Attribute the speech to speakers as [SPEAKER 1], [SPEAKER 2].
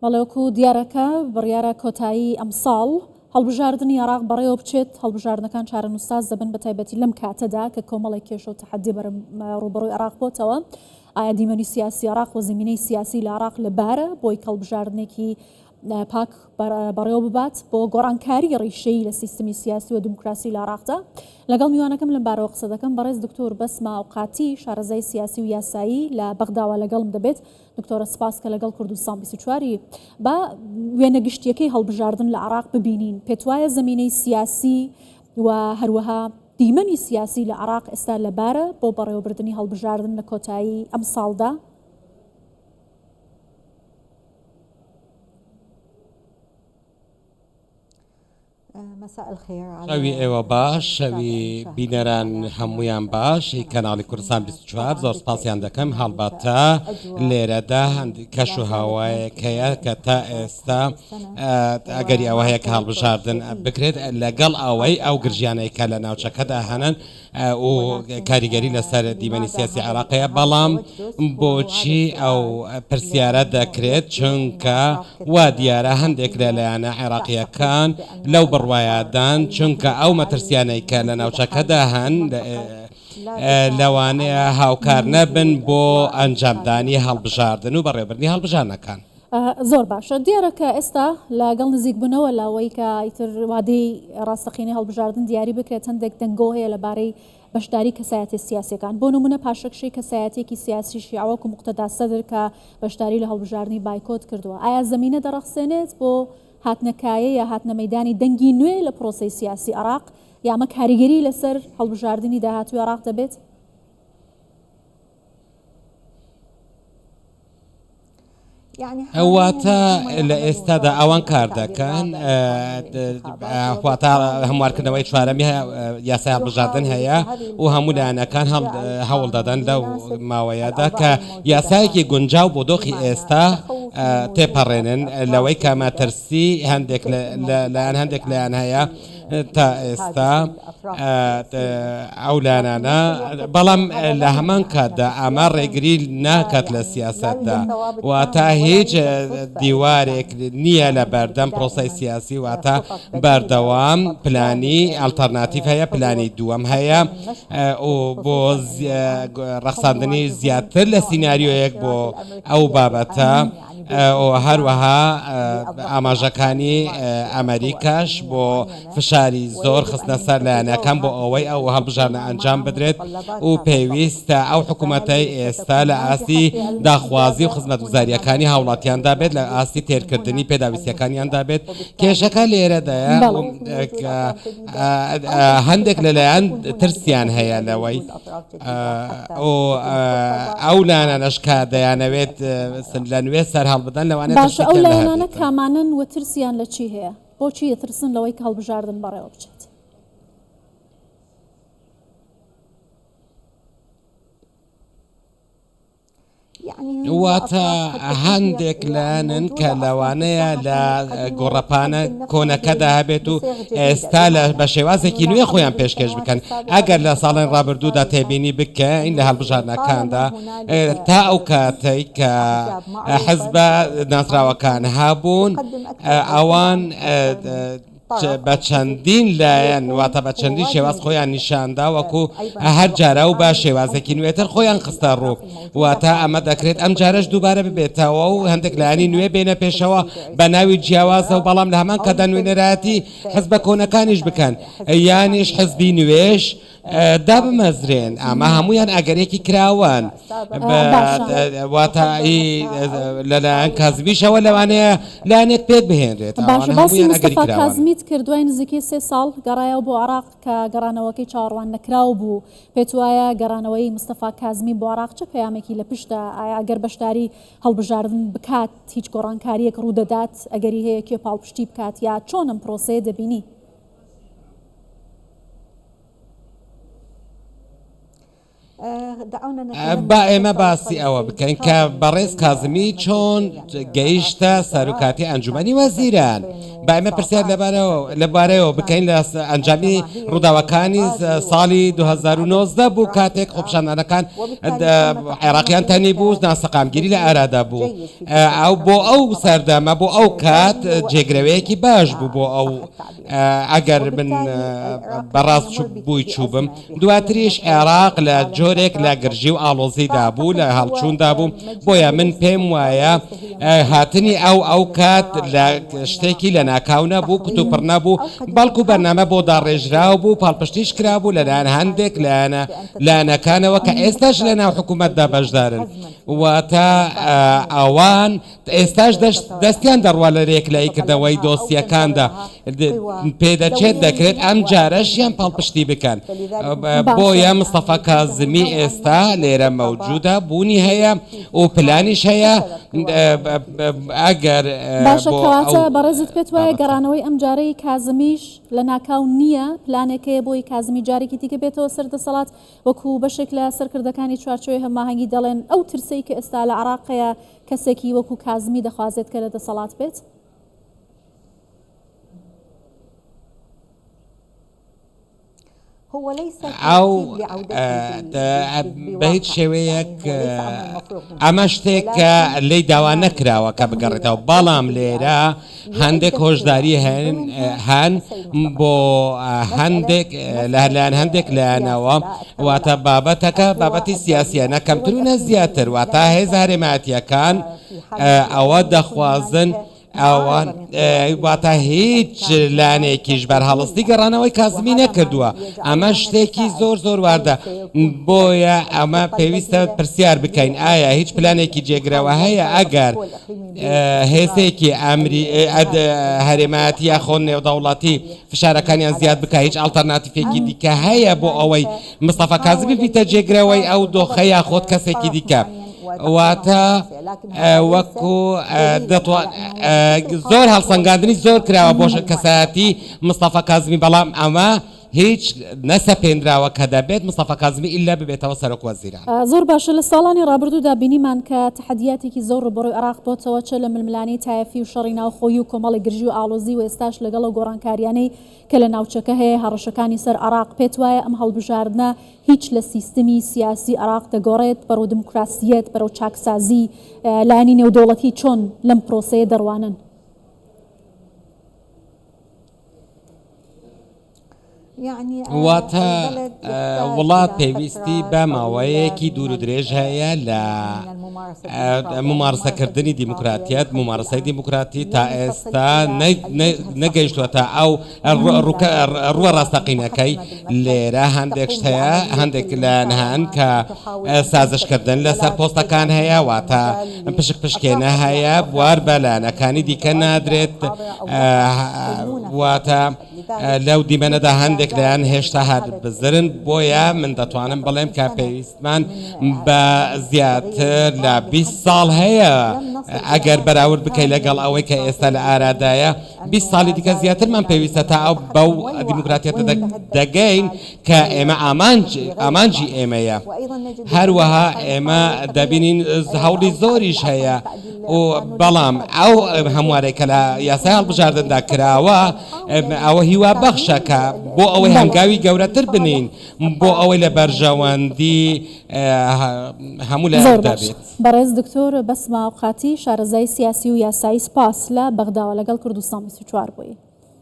[SPEAKER 1] بەڵێ وەکو دیارە کە بڕیارە کۆتایی ئەمساڵ هەڵبژاردنی عێراق بەڕێوە بچێت، هەڵبژاردنەکان چارەنووسساز دەبن بەتایبەتی لەم کاتەدا کە کۆمەڵێک کێشە و تەحەدی بەرەم ڕووبەڕووی عێراق بۆتەوە. ئایا دیمەنی سیاسی عێراق و زمینەی سیاسی لە عێراق لەبارە بۆی کە هەڵبژاردنێکی پاک بەڕێوە ببات بۆ گۆڕانکاری ڕیشەیی لە سیستمی سیاسی و دیموکراسی لە عێراقدا؟ لەگەڵ میوانەکەم لەم بارەوە قسە دەکەم، بەڕێز دکتۆر بەسما ئەوقاتی شارەزای سیاسی و یاسایی لە بەغداوە لەگەڵم دەبێت. دکتۆرە سپاس کە لەگەڵ کوردستان 24 ی. با وێنە گشتیەکەی هەڵبژاردن لە عێراق ببینین. پێتوایە زەمینەی سیاسی و هەروەها دیمەنی سیاسی لە عێراق ئێستا لەبارە بۆ بەڕێوەبردنی هەڵبژاردن لە کۆتایی ئەمساڵدا؟
[SPEAKER 2] شەوی ئێوە باش، شەوی بینەران هەموویان باش، هی کەناڵی کوردستان 24 زۆر سپاسیان دەکەم، هەڵبەتە لێرەدا کەش و هەوایەک هەیە کە تا ئێستا ئەگەری ئەوە هەیە کە هەڵبژاردن بکرێت لەگەڵ ئەوەی ئەو گرژیانەی کە لە ناوچەکەدا هەنن و کاریگەری لەسەر دیمەنی سیاسی عێراق هەیە، بەڵام بۆچی ئەو پرسیارە دەکرێت، چونکە وا دیارە هەندێک لە لایەنە عێراقییەکان لەو بڕوایەدان، چونکە ئەو مەترسیانەی کە لە ناوچەکەدا هەن لەوانەیە هاوکار نەبن بۆ ئەنجامدانی هەڵبژاردن و بەڕێوەبردنی هەڵبژاردنەکان.
[SPEAKER 1] زۆر باشە دیارە کە ئێستا لەگەڵ نزیکبوونەوە لەوەی کە ئیتر وادەی ڕاستەقینەی هەڵبژاردن دیاری بکرێت هەندێک دەنگۆ هەیە لەبارەی بەشداری کەسایەتیە سیاسیەکان بۆ نمونە پاشەکشەی کەسایەتیەکی سیاسی شیعە وەکو موقتەدا سەدر کە بەشداری لە هەڵبژاردنی بایکۆت کردووە ئایا زەمینە دەڕەخسێنێت بۆ هاتنە کایە یا هاتنە مەیدانی دەنگی نوێ لە پرۆسەی سیاسی عێراق یا ئەمە کاریگەری لەسەر هەڵبژاردنی داهاتووی عێراق دەبێت؟
[SPEAKER 2] واتە لە ئێستادا ئەوان کار دەکەن واتە هەموارکردنەوەی چوارەمی یاسای هەڵبژاردن هەیە و هەموو لایەنەکان هەوڵ دەدەن لەو ماوەیەدا کە یاسایەکی گونجاو بۆ دۆخی ئێستا تێپەڕێنن لەوەی کە مەترسی هەندێک لەلایەن هەندێک لایەن هەیە تا ئێستا ئەو لایەنانە، بەڵام لە هەمان کاتدا ئەمە ڕێگری ناکات لە سیاسەتدا، واتە هیچ دیوارێک نییە لە بەردەم پرۆسەی سیاسی، واتە بەردەوام پلانی ئەڵتەرناتیڤ هەیە، پلانی دووەم هەیە و بۆ ڕەخساندنی زیاتر لە سیناریۆیەک بۆ ئەو بابەتە. هەروەها ئاماژەکانی ئەمەریکاش بۆ فشاری زۆر خستنە سەر لایەنەکان بۆ ئەوەی ئەو هەڵبژاردنە ئەنجام بدرێت و پێویستە ئەو حکوومەتەی ئێستا لە ئاستی داخوازی و خزمەتگوزارییەکانی هاوڵاتیاندا بێت لە ئاستی تێرکردنی پێداویستیەکانیاندا بێت کێشەکە لێرەدایە کە هەندێک لەلایەن ترسیان هەیە لەوەی ئەو لایەنانەش کە دەیانەوێت لە نوێ سەر هەڵبدەن لەوانەیە
[SPEAKER 1] باشە ئەو لایەنانە کامانەن و ترسیان لە چی هەیە؟ بۆچی دەترسن لەوەی کە هەڵبژاردن بەڕێوە بچێت؟
[SPEAKER 2] واتە هەندێک لایەنن کە لەوانەیە لە گۆڕەپانە کۆنەکەدا هەبێت و ئێستا لە بە شێوازێکی نوێ خۆیان پێشکێش بکەن ئەگەر لە ساڵێن ڕابردوودا تێبینی بکەین لە هەڵبژاردنەکاندا تا ئەو کاتەی کە حزبە ناسراوەکان هەبوون ئەوان بە چەندین لایەن واتە بە چەندین شێواز خۆیان نیشاندا وەکو هەر جارە و بە شێوازێکی نوێتر خۆیان خستە ڕوو واتە ئەمە دەکرێت ئەم جارەش دووبارە ببێتەوە و هەندێک لایەنی نوێ بێنە پێشەوە بە ناوی جیاوازە و بەڵام لە هەمان کاتدا نوێنەرایەتی حزبە کۆنەکانیش بکەن یانیش حزبی نوێش دابمەزرێن ئەمە هەمویان ئەگەرێکی کراوەن واتە لەلایەن کازمیشەوە لەوانەیە لایەنێک پێک بهێنرێت
[SPEAKER 1] باشە باسی مستەفا کازمیت کرد دوای نزیکەی سێ ساڵ گەڕایەوە بۆ عێراق کە گەڕانەوەکەی چاوەڕوان نەکراو بوو پێت وایە گەڕانەوەی مستەفا کازمی بۆ عێراق چ پەیامێکی لە پشتە ئایا ئەگەر بەشداری هەڵبژاردن بکات هیچ گۆڕانکارییەک ڕوودەدات ئەگەری هەیە کێ پاڵپشتی بکات یا چۆن ئەم پرۆسەیە دەبینی؟
[SPEAKER 2] با ئێمە باسی ئەوە بکەین کە بەڕێز کازمی چۆن گەیشتە سەرۆکاتی ئەنجومەنی وەزیران. با ئێمە پرسیار لەبارەیەوە بکەین لە ئەنجامی ڕووداوەکانی ساڵی 2019 بوو کاتێک خۆپیشاندانەکان عێراقیان تەنی بوو ناسەقامگیری لە ئارادا بوو ئەو بۆ ئەو سەردەمە بۆ ئەو کات جێگرەوەیەکی باش بوو بۆ ئەو ئەگەر من بەڕاست بووی چووبم دواتریش عێراق لە جۆرێک لە گرژی و ئاڵۆزیدا بوو لە هەڵچووندا بوو بۆیە من پێم وایە هاتنی ئەو ئەو کات لە شتێکی لە ناکاو نەبوو کتوپڕ نەبوو بەڵکو بەرنامە بۆ داڕێژراو بوو پاڵپشتیش کرابوو لەلایەن هەندێک لایەنە لایەنەکانەوە کە ئێستاش لە ناو حکوومەتدا بەشدارن واتە ئەوان ئێستاش دەستیان دەڕوا لە یەکلاییکردنەوەی دۆسیەکاندا، پێدەچێت دەکرێت ئەمجارەشیان پاڵپشتی بکەن، بۆیە مستەفا کازمی ئێستا لێرە مەوجودە، بوونی هەیە و پلانیش هەیە ئەگەر
[SPEAKER 1] باشە کەواتە بەڕێزت پێت وایە گەڕانەوەی ئەمجارەی کازمیش لەناکاو نییە، پلانێک هەیە بۆی کازمی جارێکی دیکە بێتەوە سەر دەسەڵات، وەکو بەشێک لە سەرکردەکانی چوارچێوەی هەماهەنگی دەڵێن ئەو ترسەی کە ئێستا لە عێراق هەیە کەسێکی وەکو کازمی دەخوازێت کە لە دەسەڵات بێت؟
[SPEAKER 2] ئەو بە هیچ شێوەیەک ئەمە شتێک کە لێی داوا نەکراوە کە بگەڕێتەوە بەڵام لێرە هەندێک هۆشداری هەن هەن بۆ هەندێک لەلایەن هەندێک لایەنەوە واتە بابەتەکە بابەتی سیاسیە نە کەمتر و نە زیاتر واتە هێزە هەرێمایەتیەکان ئەوە دەخوازن ئەوان واتە هیچ لایەنێکیش بەرهەڵستی گەڕانەوەی کازمی نەکردووە ئەمە شتێکی زۆر زۆر واردە بۆیە ئەمە پێویستە پرسیار بکەین ئایا هیچ پلانێکی جێگرەوە هەیە ئەگەر هێزێکی ئەمری هەرێمایەتی یاخۆ نێودەوڵەتی فشارەکانیان زیاد بکە هیچ ئەڵتەرناتیفێکی دیکە هەیە بۆ ئەوەی مستەفا کازمی بیتە جێگرەوەی ئەو دۆخە یاخۆت کەسێکی دیکە واتە وەکو دەتوان زۆر هەڵسەنگاندنی زۆر کراوە بۆ کەسایەتی مستەفا کازمی بەڵام ئەمە هیچ نەسەپێنراوە کە دەبێت مستەفا کازمی ئیلا ببێتەوە سەرۆک وەزیران.
[SPEAKER 1] زۆر باشە لە ساڵانی ڕابردوودا بینیمان کە تەحەدیاتێکی زۆر ڕووبەڕووی عێراق بۆتەوە چ لە ململانێی تایەفی و شەڕی ناوخۆیی و کۆمەڵی گرژی و ئاڵۆزی و ئێستاش لەگەڵ ئەو گۆڕانکاریانەی کە لە ناوچەکە هەیە هەڕەشەکانی سەر عێراق پێت وایە ئەم هەڵبژاردنە هیچ لە سیستمی سیاسی عێراق دەگۆڕێت بەرەو دیموکراسیەت بەرەو چاکسازی لایەنی نێودەوڵەتی چۆن لەم پرۆسەیە دەڕوانن؟
[SPEAKER 2] واتە وڵات پێویستی بە ماوەیەکی دوور و درێژ هەیە لە ممارسەکردنی دیموکراتیەت ممارسەی دیموکراتی تا ئێستا نەگەیشتووەتە ئەو ڕووە ڕاستەقینەکەی لێرە هەندێک شت هەیە هەندێک لایەن هەن کە سازشکردن لەسەر پۆستەکان هەیە واتە پشک پشکێنە هەیە بوار بە لایەنەکانی دیکە نادرێت واتە لەو دیمەنەدا هەندێک لایەن هێشتا هەر بزرن بۆیە من دەتوانم بڵێم کە پێویستمان بە زیاتر لە 20 ساڵ هەیە ئەگەر بەراورد بکەی لەگەڵ ئەوەی کە ئێستا لە ئارادایە 20 ساڵی دیکە زیاترمان پێویستە تا ئەو بەو دیموکراتیەتە دەگەین کە ئێمە ئامانج ئامانجی ئێمەیە. هەروەها ئێمە دەبینین هەوڵی زۆریش هەیە و بەڵام ئەو هەموارەی کە لە یاسای هەڵبژاردندا کراوە ئەوە هیوا بەخشە کە بۆ ئەوەی هەنگاوی گەورەتر بنین بۆ ئەوەی لە بەرژەوەندی هەموو لایەکدا بێت.
[SPEAKER 1] بەڕێز دکتۆر بەسما ئەوقاتی شارەزای سیاسی و یاسایی سپاس لە بەغداوە لەگەڵ کوردستان 24 بووی.